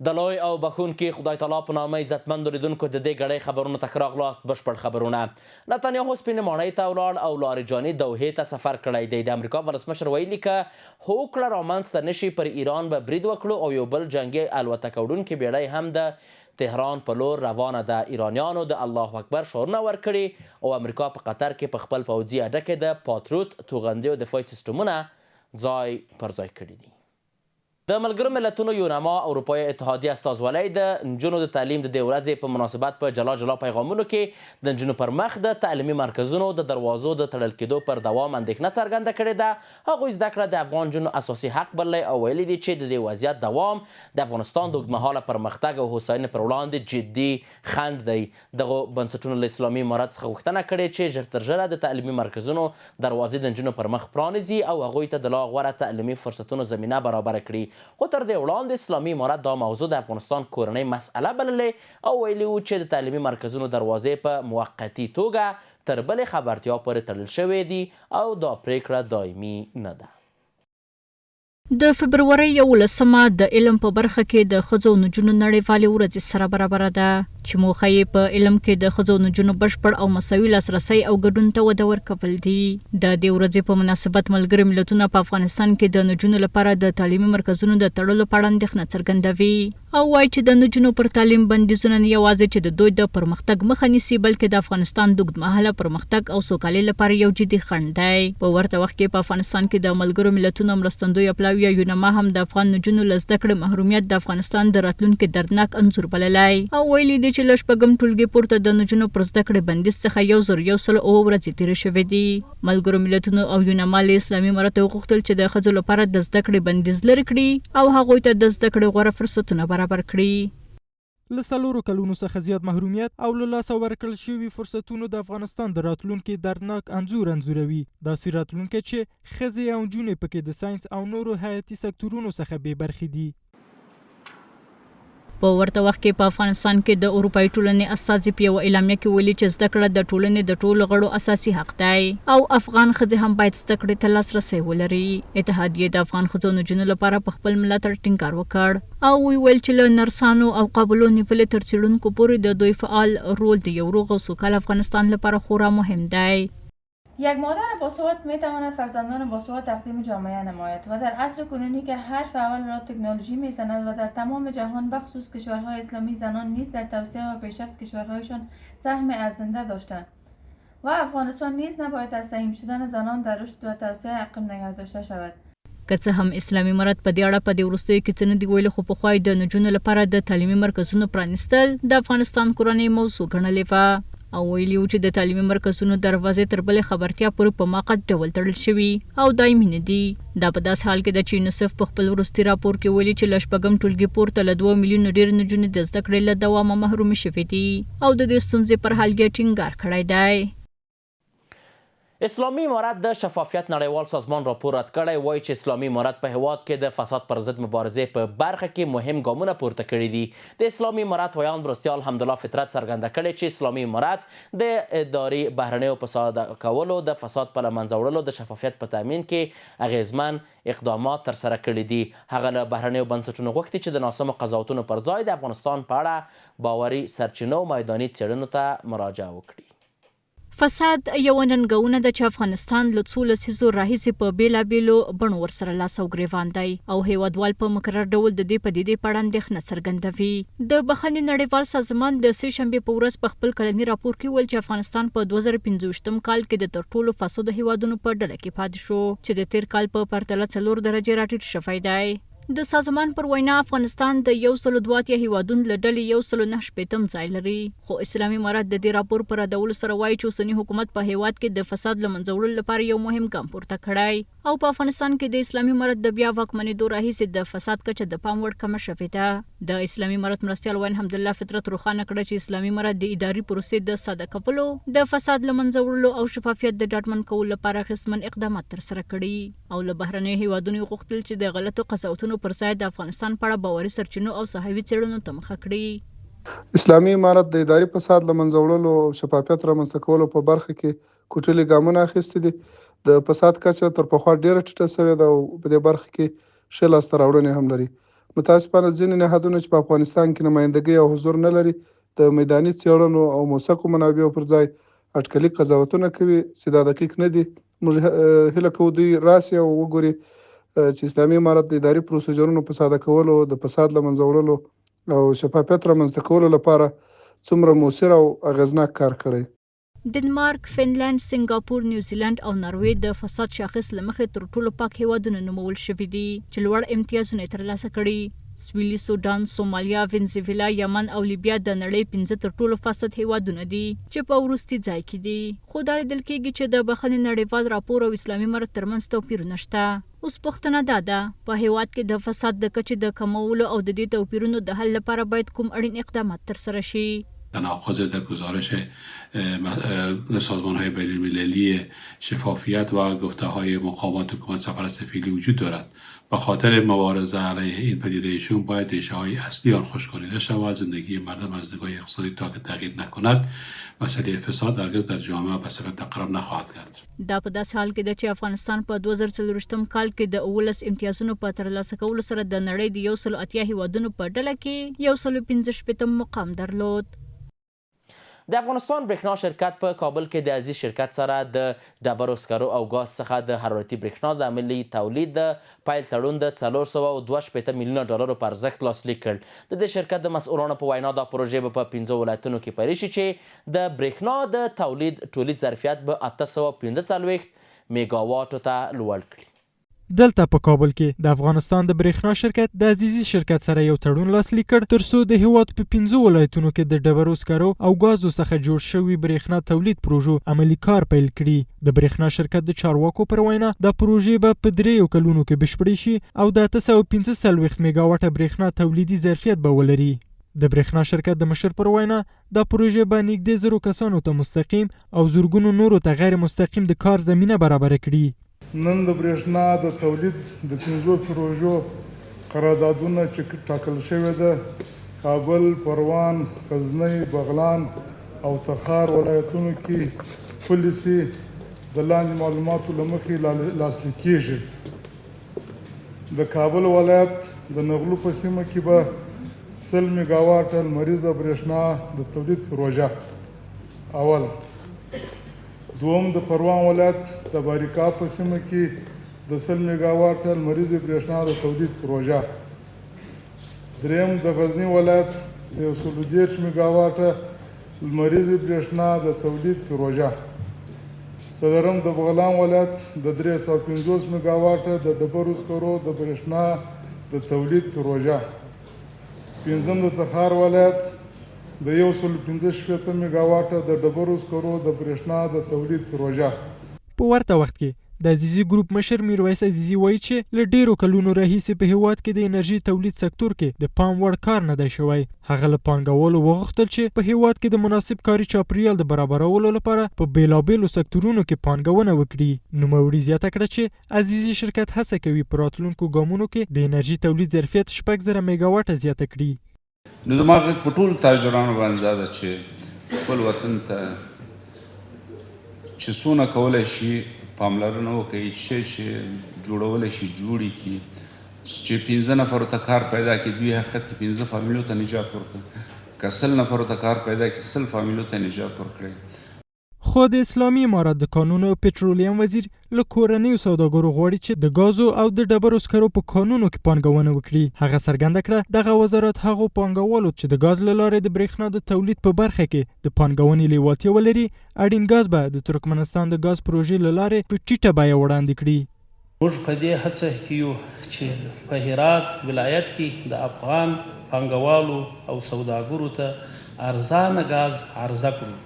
د لوی او بخښونکي خدای تعالی په نامه عزتمندو لیدونکو د دې ګړۍ خبرونو ته ښه راغلاست بشپړ خبرونه نتانیاهو سپینې ماڼۍ ته ولاړ او لاریجاني دوحې ته سفر کړی دی د امریکا ولسمشر ویلي که هوکړه رامنځته نشي پر ایران به برید وکړو او یو بل جنګي الوتکه وړونکې بیړۍ هم د تهران په لور روانه ده ایرانیانو د الله اکبر شعارونه ورکړي او امریکا په قطر کې په خپل پوځي اډه کې د پاتروت توغندیو دفاعي سیسټمونه ځای پر ځای کړي دي. د ملګرو ملتونو یونما اروپايي اتحادیې استازولۍ د نجونو د تعلیم د دې ورځې په مناسبت په جلا جلا پیغامونو کې د نجونو پر مخ د تعلیمي مرکزونو د دروازو د تړل کېدو پر دوام اندېښنه څرګنده کړې ده. هغوی زده کړه د افغان نجونو اساسي حق بللی او ویلي دي چې د دې وضعیت دوام د افغانستان د اوږدمهاله پرمختګ او هوساینې پر وړاندې جدي خنډ دی. دغو بنسټونو له اسلامي امارت څخه غوښتنه کړې چې ژر تر ژره د تعلیمي مرکزونو دروازې د نجونو پر مخ پرانیزي او هغوی ته د لا غوره تعلیمي فرصتونو زمینه برابره کړي. خو تر دې وړاندې اسلامي امارت دا موضوع د افغانستان کورنۍ مسئله بللې او ویلي وو چې د تعلیمي مرکزونو دروازې په موقتي توګه تر بلې خبرتیا پورې تړل شوې دي او دا پرېکړه دایمي نه ده. د فبرورۍ یولسمه د علم په برخه کې د ښځو او نجونو نړیوالې ورځې سره برابره ده، چې موخه یې په علم کې د ښځو او نجونو بشپړ او مساوي لاسرسی او ګډون ته وده ورکول دي. د دې ورځې په مناسبت ملګري ملتونه په افغانستان کې د نجونو لپاره د تعلیمي مرکزونو د تړلو په اړه اندېښنه څرګندوي. او وايي چې د نجونو پر تعلیم بندیزونه نه یوازې چې د دوی د پرمختګ مخه نیسي، بلکې د افغانستان د اوږدمهاله پرمختګ او سوکالۍ لپاره یو جدي خنډ دی. په ورته وخت کې په افغانستان کې د ملګرو ملتونو مرستندویه پلاوي یا یونما هم د افغان نجونو له زده کړې محرومیت د افغانستان د راتلونکي دردناک انځور بللی او ویلي دي چې له شپږم ټولګي پورته د نجونو پر زده کړې بندیز څخه 1107 ورځې تېرې شوې دي. ملګرو ملتونو او یوناما له اسلامي امارته وغوښتل چې د ښځو لپاره د زده کړې بندیز لرې کړي او هغوی ته د زده کړې غوره فرصتونه برابر کړي. له څلورو کلونو څخه زیات محرومیت او له لاسه ورکړل شوي فرصتونو د افغانستان د راتلونکي دردناک انځور انځوروي، داسې راتلونکی چې ښځې او نجونې پکې د ساینس او نورو حیاتي سکتورونو څخه بې برخې دي. په ورته وخت کې په افغانستان کې د اروپايي ټولنې استازي په یوه اعلامیه کې ویلي چې زده کړه د ټولنې د ټولو غړو اساسي حق دی او افغان ښځې هم باید زده کړې ته لاسرسی ولري. اتحادیې د افغان ښځو او نجونو لپاره په خپل ملاتړ ټینګار وکړ او ویې ویل چې له نرسانو او قابلو نیولې تر څېړونکو پورې د دوی فعال رول د یو روغ او سوکاله افغانستان لپاره خورا مهم دی. یک مادر باسواد می تواند فرزندان باسواد تقدیم جامعه نماید و در عصر کنونی که حرف اول را تکنولوژی می زند و در تمام جهان بخصوص کشورهای اسلامی زنان نیز در توسعه و پیشرفت کشورهایشان سهم ارزنده داشتند و افغانستان نیز نباید از سهیم شدن زنان در رشد و توسعه عقب نگه داشته شود. که څه هم اسلامي امارت په دې اړه په دې وروستیو کې څه نه دي ویلي، خو پخوا یې د نجونو لپاره د تعلیمي مرکزونو پرانیستل د افغانستان کورنۍ موضوع ګڼلې وه او ویلي وو چې د تعلیمي مرکزونو دروازې تر بلې خبرتیا پورې په موقت ډول تړل شوي او دایمي نه دي. دا په داسې حال کې ده چې یونیسف په خپل وروستي راپور کې ویلي چې له شپږم ټولګي پورته له دوو میلیونو ډېرې نجونې د زده کړې له دوامه محرومې شوې دي او د دې ستونزې پر حل یې ټینګار کړی دی. اسلامي امارت د شفافیت نړیوال سازمان راپور رد کړی، وايي چې اسلامي امارت په هېواد کې د فساد پر ضد مبارزې په برخه کې مهم ګامونه پورته کړي دي. د اسلامي امارت ویاند مرستیال حمدالله فطرت څرګنده کړې، چې اسلامي امارت د اداري بهرنیو په ساده کولو، د فساد په له منځه وړلو، د شفافیت په تامین کې اغېزمن اقدامات ترسره کړي دي. هغه له بهرنیو بنسټونو غوښتي، چې د ناسمو قضاوتونو پر ځای د افغانستان په اړه باوري سرچینو او میداني څېړنو ته مراجعه وکړي. فساد یوه ننګونه ده چې افغانستان له څو لسیزو راهیسې په بېلابېلو بڼو ورسره لاس او ګرېوان دی او هېوادوال په مکرر ډول د دې پدیدې په اړه اندېښنه څرګندوي. د بخښنې نړیوال سازمان د سې شنبې په ورځ په خپل کلني راپور کې وویل چې افغانستان په 2025 کال کې د تر ټولو فاسدو هېوادونو په ډله کې پاتې شو چې د تېر کال په پرتله څلور درجې راټیټ شوی دی. د سازمان پر وینا، افغانستان د 182 هېوادونو له ډلې یو سلو نهه شپېتم ځای لري، خو اسلامي امارت د دې راپور په ردولو سره وايي چې اوسني حکومت په هېواد کې د فساد له منځه وړلو لپاره یو مهم ګام پورته کړی او په افغانستان کې د اسلامي امارت د بیا واکمنېدو راهیسې د فساد کچه د پام وړ کمه شوې ده. د اسلامي امارت مرستیال ویاند حمدالله فطرت روښانه کړه چې اسلامي امارت د اداري پروسې د ساده کولو، د فساد له منځه وړلو او شفافیت د ډاډمن کولو لپاره اغېزمن اقدامات ترسره کړي. او له بهرنیو هېوادونو یې غوښتل چې د غلطو قضاوتونو پر ځای د افغانستان په اړه باوري سرچینو او ساحوي څېړنو ته مخه کړي. اسلامي امارت د اداري فساد له منځه وړلو او شفافیت رامنځته کولو په برخه کې کوټلي ګامونه اخیستي دي. د فساد کچه تر پخوا ډېره ټیټه شوې ده او په دې برخه کې ښې لاسته راوړنې هم لري. متاسفانه ځینې نهادونه چې په افغانستان کې نمایندګۍ او حضور نه لري، د میداني څېړنو او موثقو منابعو پر ځای اټکلي قضاوتونه کوي چې دا دقیق نه دي. موږ هیله کوو دوی راشي او وګوري چې اسلامي امارت د اداري پروسیجرونو په ساده کولو، د فساد له منځه وړلو او شفافیت رامنځته کولو لپاره څومره موثر او اغېزناک کار کړی. دنمارک، فنلنډ، سنګاپور، نیوزیلنډ او ناروې د فساد شاخص له مخې تر ټولو پاک هېوادونه نومول شوي دي چې لوړ امتیازونه یې ترلاسه کړي. سویلي سوډان، سومالیا، وینزویلا، یمن او لیبیا د نړۍ پنځه تر ټولو فاسد هېوادونه دي چې په وروستي ځای کې دي. خو دا لیدل کېږي چې د بخښنې نړیوال راپور او اسلامي امارت ترمنځ توپیرونه شته. اوس پوښتنه دا ده، په هېواد کې د فساد د کچې د کمولو او د دې توپیرونو د حل لپاره باید کوم اړین اقدامات ترسره شي؟ تناقض در گزارش سازمان های بین المللی شفافیت و گفته های مقامات حکومت سرپرست فعلی وجود دارد. به خاطر مبارزه علیه این پدیده شوم باید ریشه های اصلی آن خشکانیده شود. زندگی مردم از نگاه اقتصادی تا که تغییر نکند مسئله فساد هرگز در جامعه به صفت تقرب نخواهد کرد. دا په داسې حال کې ده چې افغانستان په 2024 کال کې د 17 امتیازونو په ترلاسه کولو سره د نړۍ د 180 هېوادونو په ډله کې 165 مقام درلود. د افغانستان برېښنا شرکت په کابل کې د عزیز شرکت سره د ډبرو سکرو او ګاز څخه د حرارتي برېښنا د عملي تولید د پیل تړون د 462 میلیونه ډالرو په ارزښت لاسلیک کړ. د دې شرکت د مسؤلانو په وینا دا پروژې به په پنځو ولایتونو کې پلي شي چې د برېښنا د تولید ټولیز ظرفیت به 845 میګاواټو ته لوړ کړي. دلته په کابل کې د افغانستان د برېښنا شرکت د عزیزي شرکت سره یو تړون لاسلیک کړ تر څو د هېواد په پنځو ولایتونو کې د ډبرو سکرو او ګازو څخه جوړ شوي برېښنا تولید پروژو عملي کار پیل کړي. د برېښنا شرکت د چارواکو پر وینا دا پروژې به په درېیو کلونو کې بشپړې شي او د 845 میګاواټه برېښنا تولیدي ظرفیت به ولري. د برېښنا شرکت د مشر پر وینا دا پروژې به نږدې زرو کسانو ته مستقیم او زرګونو نورو ته غیر مستقیم د کار زمینه برابره کړي. نن د برېښنا د تولید د پنځو پروژو قراردادونه چې ټاکل شوې ده کابل، پروان، غزنی، بغلان او تخار ولایتونو کې پلي شي د لاندې معلوماتو له مخې لاسلیک کېږي. د کابل ولایت د نغلو په سیمه کې به 100 میګاواټه لمریزه برېښنا د تولید پروژه اول، دوم د پروان ولایت د باریکا په سیمه کې د 100 میګاواټه لمریزې برېښنا د تولید پروژه، دریم د غزني ولایت د 130 میګاواټه لمریزې برېښنا د تولید پروژه، څلورم د بغلان ولایت د 350 میګاواټه د ډبرو سکرو د برېښنا د تولید پروژه، پنځم د تخار ولایت د 165 میګاواټه د ډبرو سکرو د برېښنا د تولید پروژه. په ورته وخت کې د عزیزي ګروپ مشر میرویس عزیزي وایي چې له ډېرو کلونو راهیسې په هېواد کې د انرژۍ تولید سکتور کې د پام وړ کار نه دی شوی. هغه له پانګوالو وغوښتل چې په هېواد کې د مناسب کاري چاپېریال د برابرولو لپاره په بېلابېلو سکتورونو کې پانګونه وکړي. نوموړي زیاته کړه چې عزیزي شرکت هڅه کوي په راتلونکو ګامونو کې د انرژي تولید ظرفیت 6000 میګاواټه زیاته کړي. نو زما غږ په ټولو تاجرانو باندې دا ده چې خپل وطن ته چې څونه کولی شي پاملرنه وکړي، چې جوړولی شي جوړې کړي، چې 5 نفرو ته کار پیدا کړي، دوی حقیقت کې 5 فامیلو ته نجات ورکړي، که 100 نفرو ته کار پیدا کړي 100 فامیلو ته نجات ورکړي. خو د اسلامي امارت د کانونو او پټرولیم وزیر له کورنیو سوداګرو غواړي چې د ګازو او د ډبرو سکرو په کانونو کې پانګونه وکړي. هغه څرګنده کړه دغه وزارت هغو پانګوالو چې د ګاز له لارې د برېښنا د تولید په برخه کې د پانګونې لیوالتیا ولري، اړین ګاز به د ترکمنستان د ګاز پروژې له لارې په ټیټه بیه وړاندې کړي. موږ په دې هڅه کې یو چې په هرات ولایت کې د افغان پانګوالو او سوداګرو ته ارزانه ګاز عرضه کړو،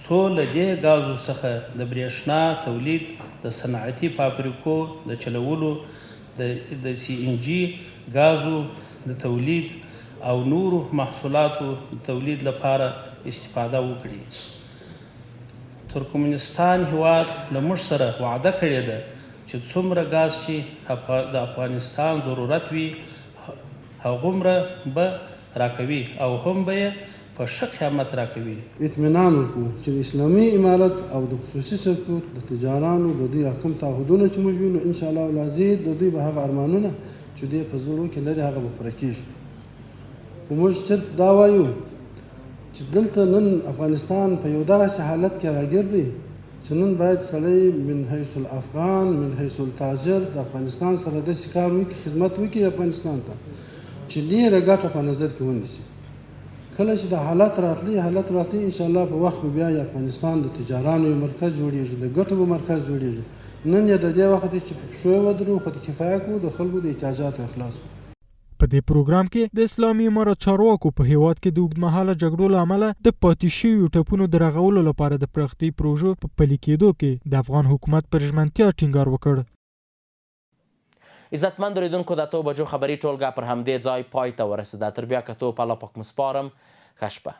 څو له دې ګازو څخه د برېښنا تولید، د صنعتي فابریکو د چلولو، د سي ان جي ګازو د تولید او نورو محصولاتو د تولید لپاره استفاده وکړي. ترکمنستان هیواد له موږ سره وعده کړې ده چې څومره ګاز چې د افغانستان ضرورت وي هغومره به راکوي او هم به یې په ښه قیمت راکوي. اطمینان ورکوو چې د اسلامي امارت او د خصوصي سکتور د تجارانو د دوی کوم تعهدونه چې موږ وینو ان شاء الله العزیز د دوی به هغه ارمانونه چې دوی په زړو کې لري هغه به پوره کېږي. خو موږ صرف دا وایو چې دلته نن افغانستان په یو دغسې حالت کې راګیر دی چې نن باید سړی من حیث الافغان من حیث التاجر د افغانستان سره داسې کار وکړي، خدمت وکړي افغانستان ته چې ډېره ګټه په نظر کې ونیسي. کله چې د حالت راتلی حالت راتلی ان شاء الله په وخت به بیا افغانستان د تجارانو یو مرکز جوړیږي، د ګټو به مرکز جوړیږي. نن یې د دې وخت دی چې په پښو یې ودرو، خود کفایه کړو، د خلکو د احتیاجاتو یې خلاص کړو. په دې پروګرام کې د اسلامي امارت چارواکو په هېواد کې د اوږدمهاله جګړو له امله د پاتې شویو ټپونو د رغولو لپاره د پراختیايي پروژو په پلي کېدو کې د افغان حکومت پر ژمنتیا ټینګار وکړ. عزتمند اورېدونکو د اتو بجو خبري ټولګه پر همدې ځای پای ته ورسېده. تر بیا کتو په الله پاک مو سپارم. ښه شپه.